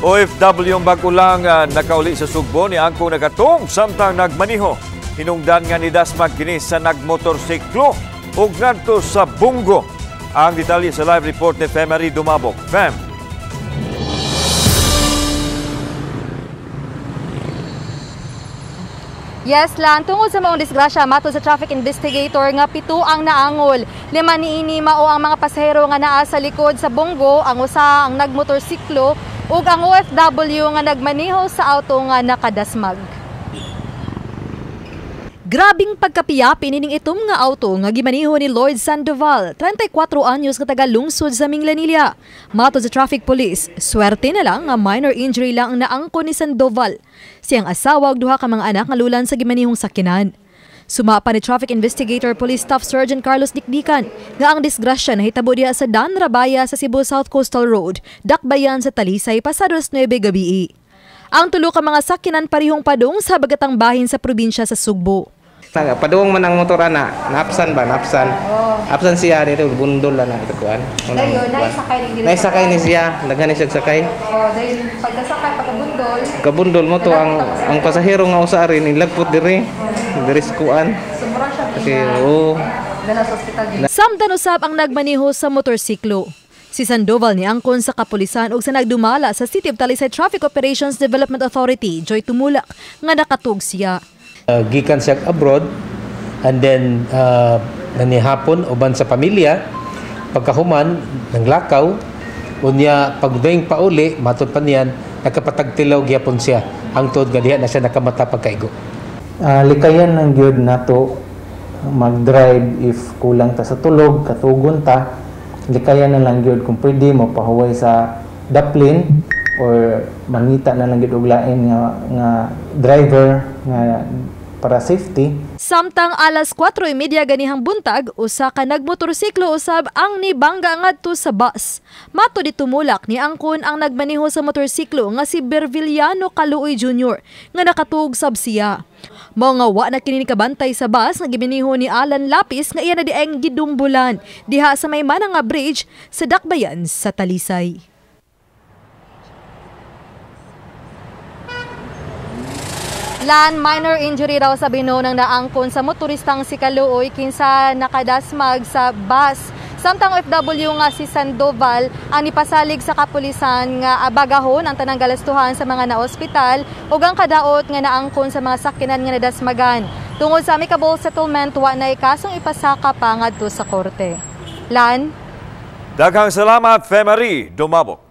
OFW ang bag-o lang nakauli sa Sugbo ni angkong nakatong samtang nagmaniho. Hinungdan nga ni dasmag kini sa nagmotorsiklo ug ngadto sa Bunggo. Ang detalye sa live report ni Femery Dumabok. Fem. Yes, Lan. Tungod sa maong disgrasya, matod sa traffic investigator nga 7 ang naangol. 5 niini mao ang mga pasahero nga naa sa likod sa Bunggo, ang usa ang nagmotorsiklo ug ang OFW nga nagmaneho sa auto nga nakadasmag. Grabing pagkapiyapi nining itom nga auto nga gimaneho ni Lloyd Sandoval, 34 anyos nga taga lungsod sa Minglanilla. Matod sa traffic police, swerte na lang nga minor injury lang ang naangko ni Sandoval. Siyang asawa ug duha ka mga anak nga lulan sa gimanehong sakyanan. Sumapa ni Traffic Investigator Police Staff Sergeant Carlos Dikdikan nga ang disgrasya nahitabo diha sa Dan Rabaya sa Cebu South Coastal Road, dakbayan sa Talisay pasado alas 9 gabi. Ang tulo ka mga sakyanan parihong padung sa bagatang bahin sa probinsya sa Sugbo. Padung man ang motor ana, naapsan ba, naapsan. Oh. Apsan siya dito, bundol na ito kuan. Dayon naisakay ni Naisakay ni siya, daghan ni siya sakay. Oh, dayon pagkasakay pagkabundol. Kabundol mo to ang pasahero nga usa rin ilagpot diri. Diri sa kuan. Sumura siya. Kasi oo. Dala sa ospital. Samtang usab ang nagmaneho sa motorsiklo. Si Sandoval ni angkon sa kapulisan ug sa nagdumala sa City of Talisay Traffic Operations Development Authority, Joy Tumulak, nga nakatug siya. Gikan siya abroad and then nanihapon uban sa pamilya, pagkahuman nanglakaw unya pagdaing pauli matud pa niyan nakapatagtilaw gyapon siya hangtod nga diha na siya nakamata pagkaigo. Likayan ng gyud nato mag-drive if kulang ta sa tulog, katugon ta, likayan na lang gyud kung pwede mo pahuway sa daplin or mangita na lang gyud og lain nga driver nga para safety. Samtang alas 4:30 ganihang buntag, usa ka nagmotorsiklo usab ang nibangga ngadto sa bus. Mato di Tumulak ni angkon ang nagmaneho sa motorsiklo nga si Berviliano Kaluoy Jr. nga nakatug sab siya. Mao nga wa na kini kabantay sa bus nga gimaniho ni Alan Lapis nga iya na dieng gidumbulan diha sa may manang nga bridge sa dakbayan sa Talisay. Lan, minor injury raw sa binonang naangkon sa motoristang si Kaluoy kinsa nakadasmag sa bus. Samtang OFW nga si Sandoval ang nipasalig sa kapulisan nga abagahon ang tanang galastuhan sa mga naospital ug ang kadaot nga naangkon sa mga sakyanan nga nadasmagan. Tungod sa amicable settlement, wa nay kasong ipasaka pa ngadto sa korte. Lan? Daghang salamat, Femery Dumabok.